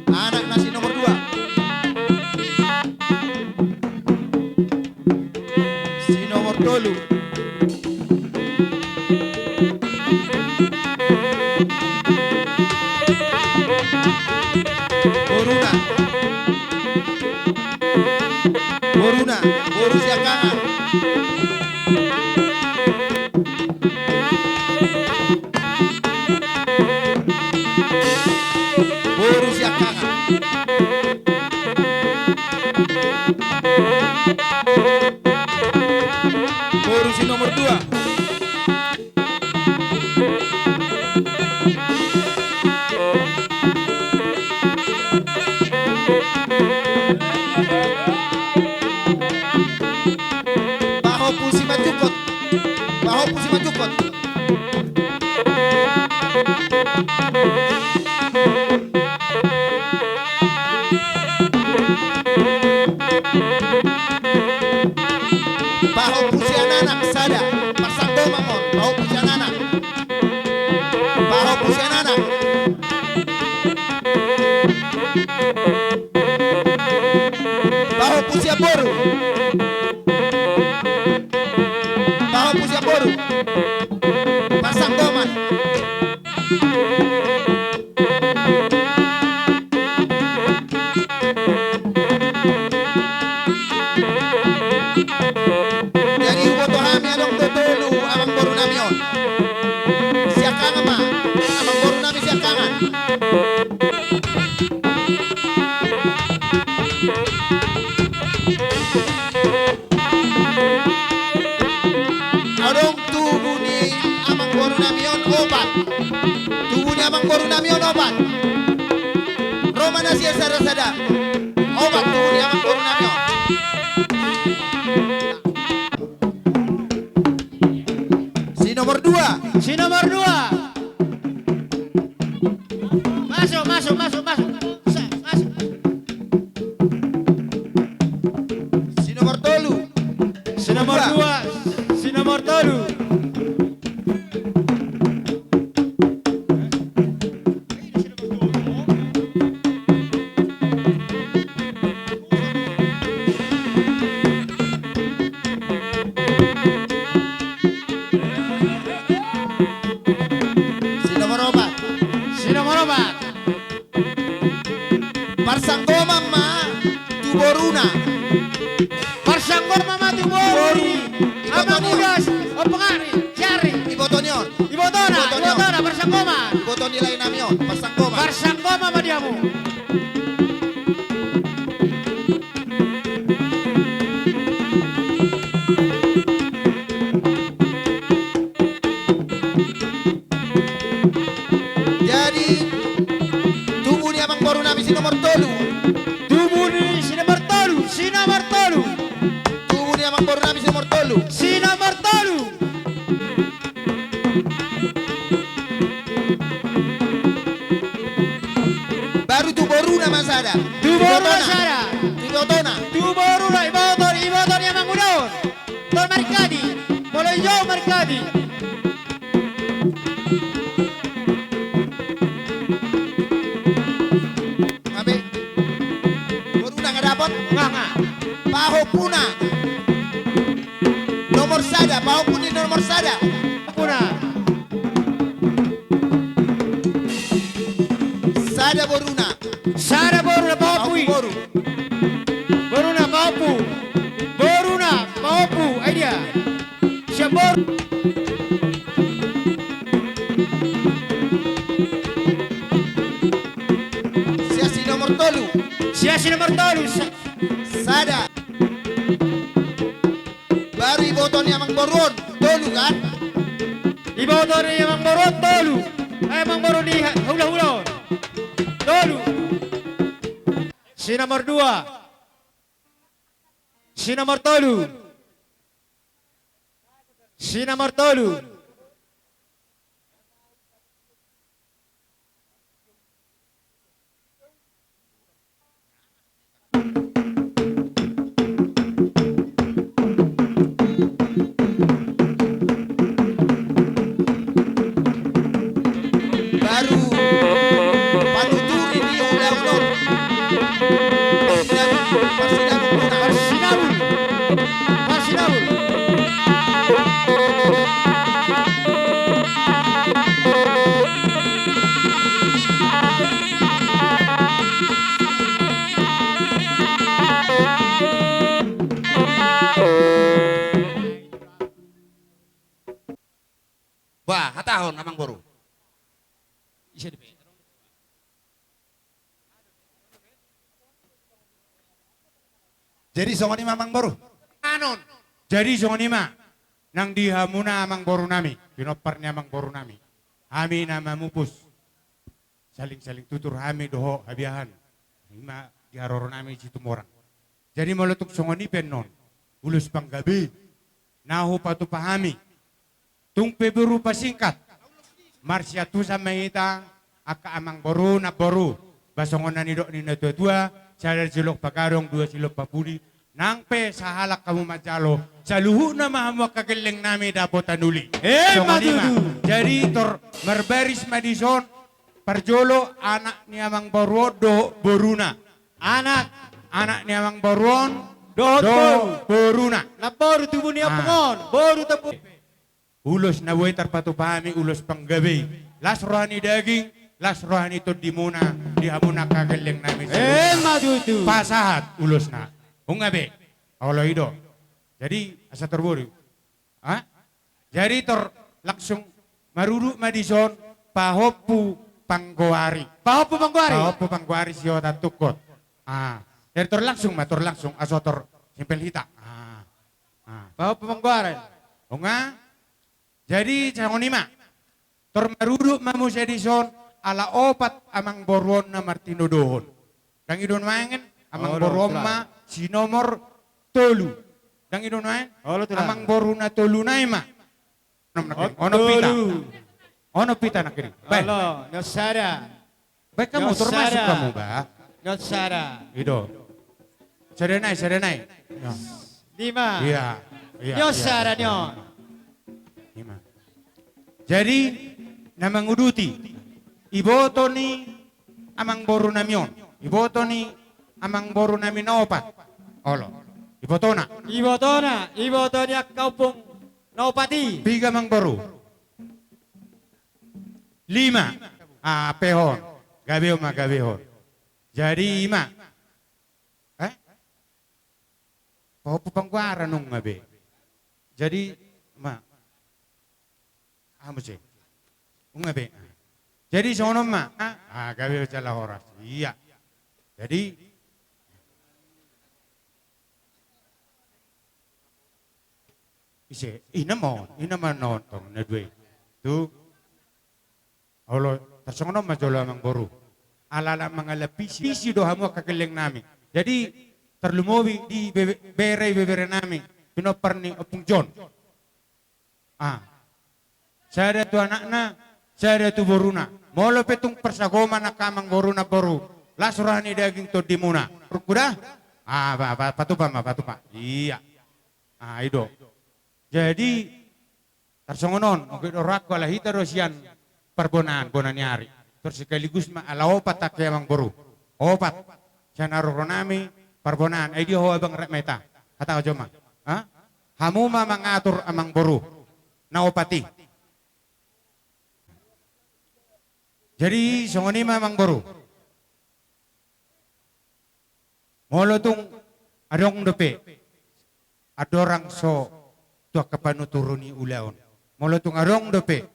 Anak na si nomor dua. Si nomor tolu. Boruna. Boruna, boru siangkangan. Boru siangkangan. Boru si nomor dua. Pahompu si manjukot. Pahompu si manjukot. Pahompu sian anak sada. Parsanggoman ma on. Pahompu sian anak. Pahompu sian anak. Pahompu sian boru. Pahompu sian boru. Parsanggoman. Jadi huboto hami adong do tolu amangboru nami on. Siangkangan ma, amangboru nami siangkangan. Adong tubu ni amangboru nami on opat. Tubu ni amangboru nami on opat. Ro ma nasida sada-sada. Opat tubu ni amangboru nami on. Si nomor dua. Si nomor dua. Masuk, masuk, masuk, masuk. Sa-, masuk. Si nomor tolu. Si nomor dua. Dua. Si nomor tolu. Si nomor opat. Si nomor opat. Parsanggoman ma tu boruna. Parsanggoman ma tu boru. Iboto ni on. Amangudas, ompung ari, jari. Iboto ni on. Ibotona, ibotona, parsanggoman. Iboto ni lae nami on, parsanggoman. Parsanggoman ma di hamu. Jadi, tubu ni amangboru nami si nomor tolu. Tubu ni si nomor tolu, si nomor tolu. Tubu ni amangboru nami si nomor tolu. Si nomor tolu. Baru tu boruna ma sada. Tu boruna sada. Tu ibotona. Tu boruna, iboto, iboto ni amanguda on. Tol markadi. Molo i jo markadi. Nga be. Boruna nga dapot. Nga, nga. Pahompuna. Nomor Nomor sada, paompuna di nomor sada. Paompuna. Sada boruna. Sada boruna, paompu i. Paompu boru. Boruna, paompu. Boruna, paompu. Ai dia. Siap boru. Siap si nomor tolu. Siap si nomor tolu. Sa- Sada. Baru iboto ni amangboru on, tolu kan? Iboto ni amangboru on, tolu. Eh, amangboru ni ha-, hulahula on. Tolu. Si nomor dua. Si nomor tolu. Si nomor tolu. Baru panuturi ni ulaon on. Parsinabul, parsinabul. Parsinabul. Parsinabul. Bah, hatahon amangboru. Ise di pe. Jadi songon i ma amangboru. Anon. Jadi songon i ma. Nang di hamuna amangboru nami, pinompar ni amangboru nami. Hami na mamupus. Saling-saling tutur hami dohot habiahan. I ma di haroro nami Situmorang. Jadi molo tung songon i pe annon. Ulos panggabe. Na hupatupa hami. Tung pe berupa singkat. Marsiantusan ma hita, angka amangboru, namboru. Ba songon na nidok ni natua-tua, sada silok pagadong, dua silok papudi. Nang pe sahalak hamu manjalo, saluhutna ma hamu angka gelleng nami dapotan uli. Eh, songon i ma tutu. Jadi tor marbaris ma dison, parjolo anak ni amangboru on dohot boruna. Anak. Anak ni amangboru on dohot dohot boru. Boruna. Namboru tubu ni ompung on, boru tubu. Ulos na boi tarpatupa hami ulos panggabe i. Las roha ni daging, las roha ni tondimuna, di hamuna angka gelleng nami. Eh, ma tutu. Pasahat ulosna. Nunga be. Olo i do. Jadi asa tor boru. Ha? Jadi tor langsung marudut ma dison pahompu panggoari. Pahompu panggoari. Pahompu panggoari siota tungkot. Ah, jadi tor langsung ma, tor langsung aso tor simpel hita. Ah. Ah. Pahompu panggoari. Nunga. Jadi songon i ma. Tor marudut ma muse dison ala opat amangboru on na martinodohon. Ndang i do nuaeng amangboru on ma si nomor tolu. Ndang i do nuaeng. Olo, tulang. Amangboru na tolu nai ma. Onom nangkin. Onom pita. Tolu. Onom pita nangkin. Baik. Olo, na sada. Baik hamu, tor masuk hamu, bah. Nyot sada. I do. Sada nai, sada nai. Ya. Lima. Iya, iya, nyot sada, iya, nyot. Lima. Jadi, na manguduti, iboto ni amangboru nami on. Iboto ni amangboru nami na opat. Olo. Ibotona. Ibotona, iboto ni angka ompung na opat i. Piga amangboru? Lima. Ah, pehon. Gabe on ma, gabe on. Jadi, i ma. Eh? Pahompu panggoari nunga be. Jadi, ma. Ah, muse. Nunga be. Jadi, songon on ma. Ah, ah, gabe jala horas. Iya. Jadi, ise, ina ma on, ina ma nonton, na dua i. Tu. Olo, tarsongon on ma jolo amangboru. Ala-ala mangalap pisi, pisi do hamu angka gelleng nami. Jadi, tarlumobi di bebe-, bere, ibebere nami. Pinompar ni Ompung Jon. Ah. Sada tu anakna, sada tu boruna. Molo pe tung parsagoman angka amangboru namboru. Las roha ni daging tondimuna. Rungku da? Ah, pa, pa, patupa ma, patupa. Iya. Ah, i do. Jadi, tarsongon on, oke do rohangku ala hita do sian parbonaan, bona ni ari. Tor sekaligus ma ala opat angka amangboru. Opat. Sian haroro nami, parbonaan. Ai dia ho abang rap ma hita. Hata aja ma. Ha? hamu ma mangatur, Amangboru, na opat i. Jadi songon i ma, Amangboru. Molo tung adong dope andorang so tu angka panuturu ni ulaon, molo tung adong dope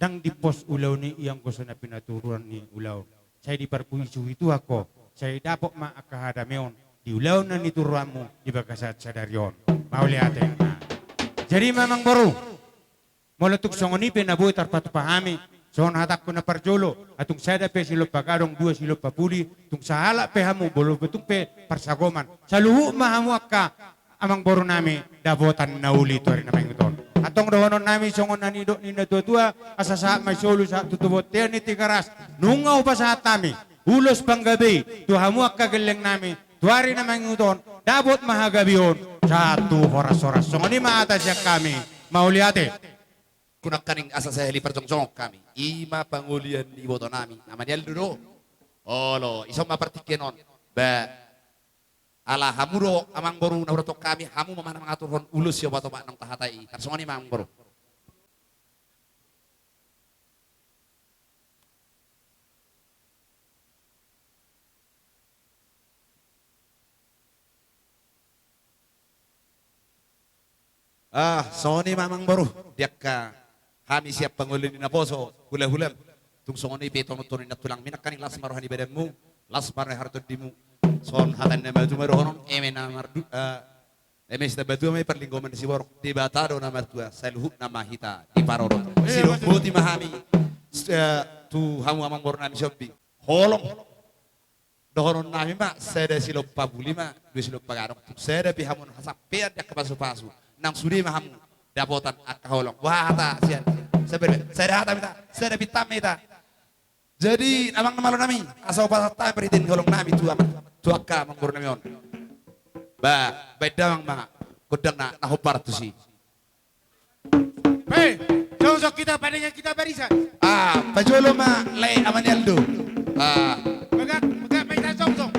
ndang dipos ulaon i, ianggo so na pinaturuan ni ulaon, sai diparpui suhi Tuhan ho, sai dapot ma angka hadameon di ulaon na nituruanmu di bagasan sadari on. Mauliate. Jadi ma, Amangboru, molo tung songon i pe na boi tarpatupa hami, songon hatangku na parjolo, tung sada pe silompa gadong, dua silompa pudi, tung sahalak pe hamu, molo tung pe parsagoman, saluhut ma hamu angka Amangboru nami dapotan na uli tu ari na mangihuthon. Antong dohonon nami songon na nidok ni na tua-tua, asa sahat ma i solu sahat tu bontean ni Tigaras. Nunga hupasahat hami ulos panggabe i tu hamu angka gelleng nami, tu ari na mangihuthon, dapot ma hagabeon sahat tu horas-horas. Songon i ma hata sian hami. Mauliate. Nangkaning asa sahali parjongjongon hami, i ma pangolian ni iboto nami, Ama ni Aldo do. Olo, ison ma partingkian on. Ba, ala hamu do, Amangboru, na hurang tu hami, hamu ma na mangaturhon ulos siopat-opat naung tahatai i. Tarsongon i ma, Amangboru. Ah, songon i ma, Amangboru, di angka hami sian pangoli ni naposo, hula-hulam. Tung songon i pe tonun-tonun ni nantulangmi, nangkaning las ma roha ni badanmu, las ma roha ni hartondimu. Songon hata ni na matua ma dohonon, eme na mardu-, eh, eme sitambatua ma i parlinggoman ni siborok, Debata do na martua, saluhutna ma hita diparorot. Eh, silomboti ma hami, eh, tu hamu Amangboru nami Sihombing. Holong. Dohonon nami ma, sada silompa pudi ma, dua silompa gadong. Tung sada pe hamu hasampean di angka pasu-pasu, nang sude ma hamu dapotan angka holong. Wah, hata sian. Sada hata ma hita, sada pinta ma hita. Jadi, amang na malo nami, asa hupasahat hami parhitean ni holong nami tu amang, tu angka Amangboru nami on. Ba, baen damang ma gondang na, na hombar tusi. Hei, jongjong hita, padangian hita barisan. Ah, pajolo ma lae Ama ni Aldo. Ah. Pegat, pegat ma hita jongjong.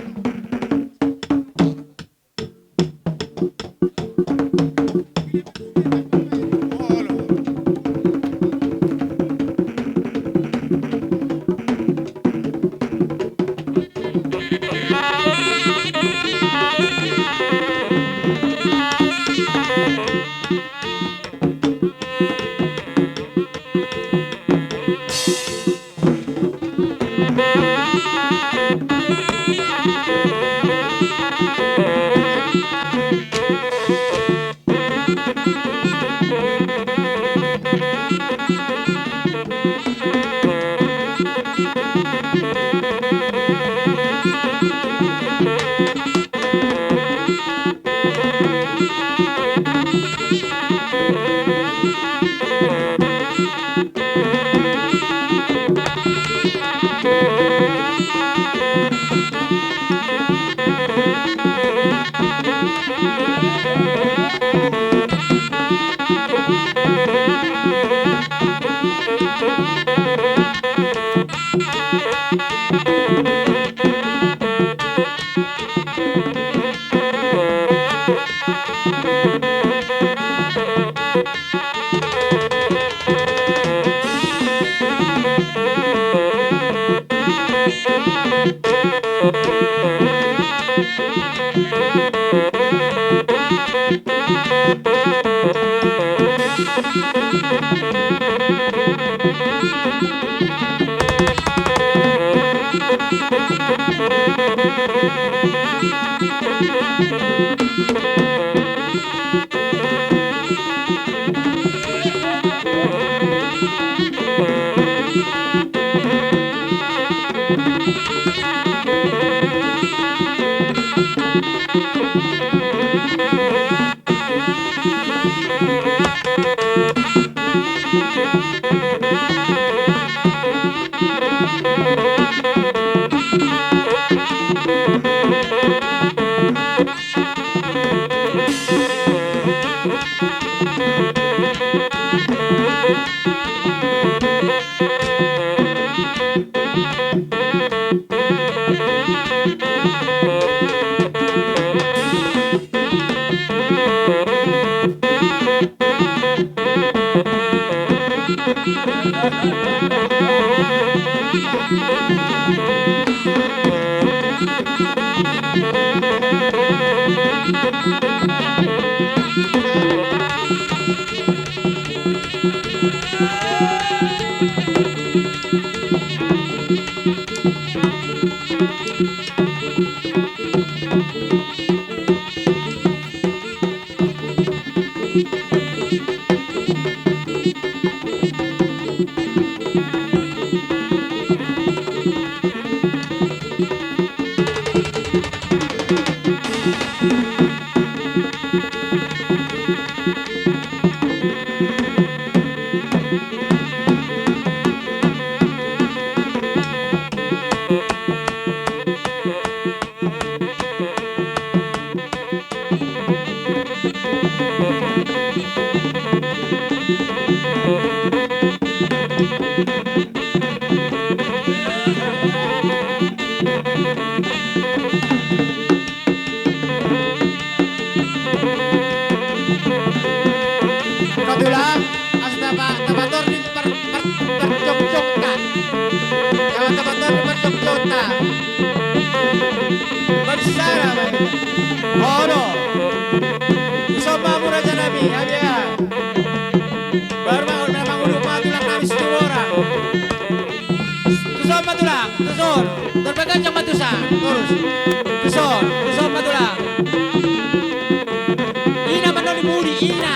Tulang, asa tapa-, tapator di par-, par-, parjokjokta. Asa tapator di parjokjokta. Bansara, baik. Olo. Tuson ma hamu raja nami, abian. Baru ma, na mangudut ma tulang nami Situmorang. Tuson ma tulang, tuson. Tor baganjang ma tusan, torus. Tuson, tuson ma tulang. Ina manoli pudi, ina.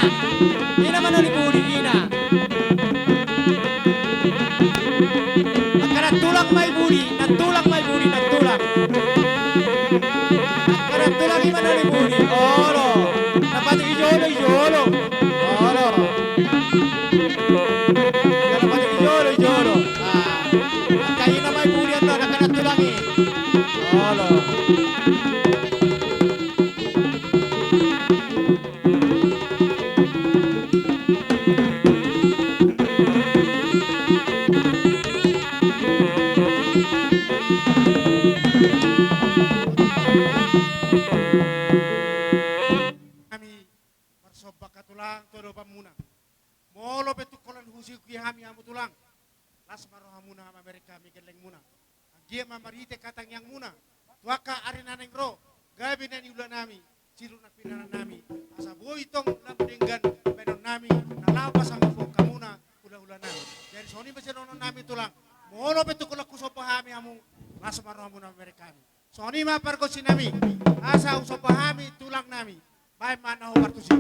Ina manoli pudi, ina. Angka nantulang ma i pudi, nantulang ma i pudi, nantulang. Angka nantulang i manoli pudi. Olo. Na patik i jolo, i jolo. Olo. Angka na patik i jolo, i jolo. Ah. Angka ina ma i pudi annon, angka nantulang i. Olo. Hami marsomba angka tulang tu adopanmuna. Molo pe tung holan husingkir hami hamu tulang, las ma rohamuna mamereng hami gellengmuna. Anggiat ma marhite hatangiangmuna tu angka ari na naeng ro, gabe na niula nami, sidung na pinarang nami, asa boi tong lam denggan bahenon nami, na laho pasangaphon hamuna hulahula nami. Jadi songon i ma sidohonon nami tulang, molo pe tung holan husomba hami hamu, las ma rohamuna mamereng hami. Songon i ma pargonsi nami, asa husomba hami tulang nami. Baen ma na ho partusi.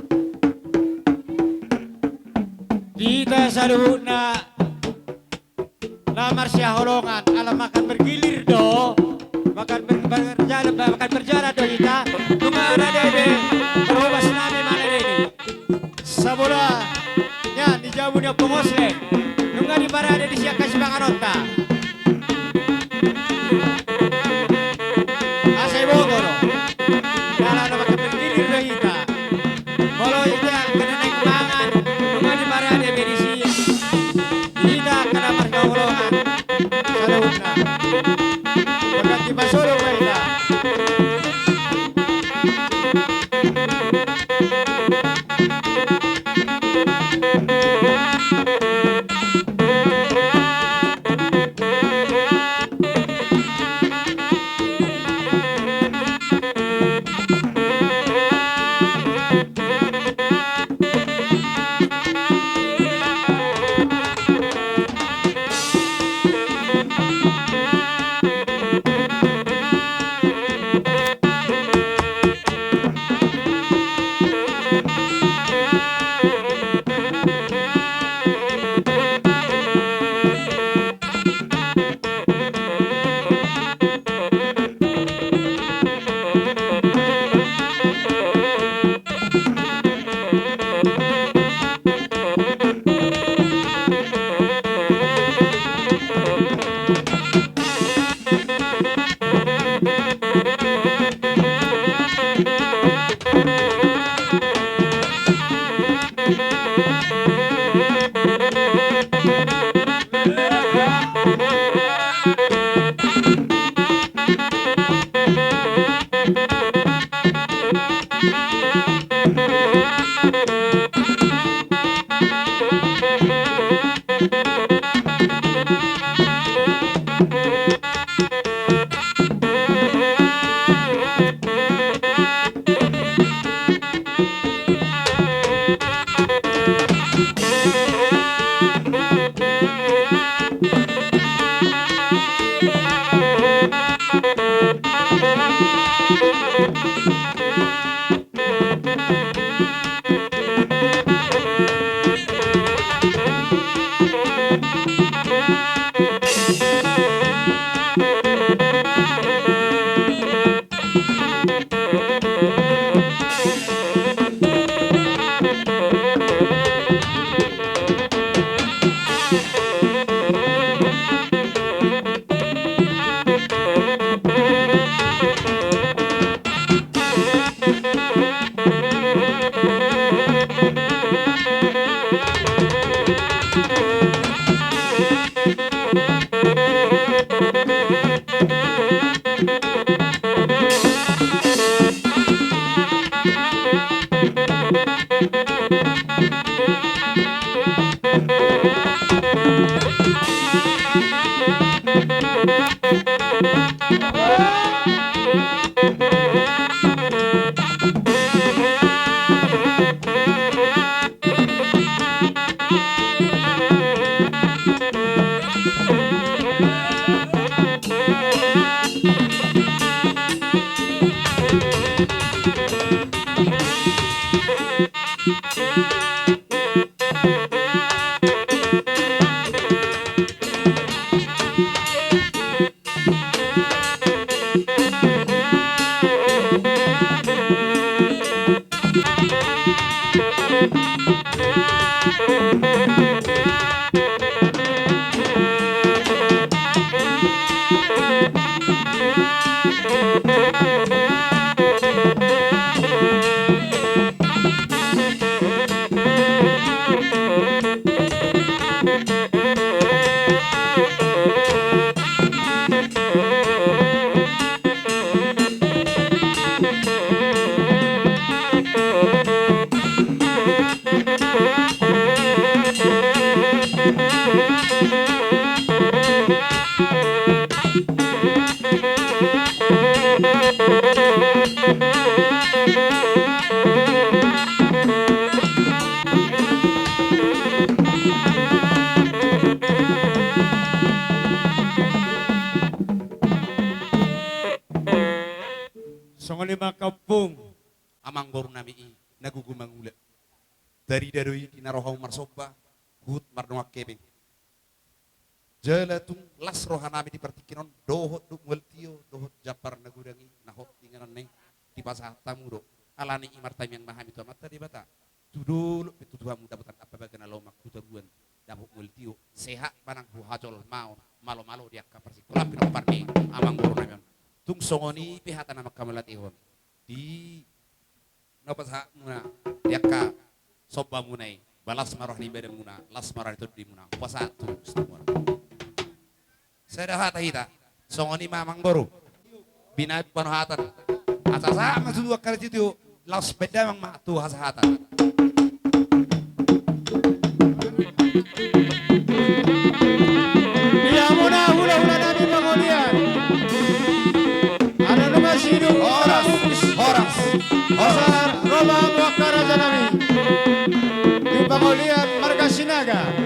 Di hita saluhutna na marsihaholongan, ala makan bergilir do, makan ber-, berjalan, makan berjalan do hita. Nunga rade be, parhobas nami ma na deni. Sabola nian di jabu ni Ompung Osleng, nunga diparade di sian hasipanganonta. Asa iboto do. Jala na makan bergilir do hita. Molo hita angka na naeng mangan, nunga diparade be disi. Hita angka na marhaholongan saluhutna. Pangganti pasolong ma hita. Songon i ma angka ompung, amangboru nami i na gogo mangula. Tarida do i di na ro hamu marsomba, huhut mardongan hepeng. Jala tung las roha nami di partingkian on, dohot Dok Mual Tio, dohot Jambar na godang i, na hot di inganan na i, dipasahat hamu do. Alani i martangiang ma hami tu Amanta Debata, tu dolok pe tu hamu dapotan ampabaga na lomak tu toruan, dapot Mual Tio, sehat manang huhajolmaon, malo-malo di angka parsingkolaan pinompar ni amangboru nami on. Tung songon i pe hata na mangkamauliatehon. Di na hupasahat muna di angka somba muna i, ba las ma roha ni badan muna, las ma roha ni tondi muna, hupasahat tu Gusti muna. Sada hata hita, songon i ma amangboru. Binahen panuhatan. Asa sahat ma tu angka na tio, laos bahen damang ma tu hasahatan. Di hamuna hulahula nami pangolian. Adong do ma sidung. Horas, horas, horas. Asa ro ma hamu angka raja nami. Di pangolian marga Sinaga.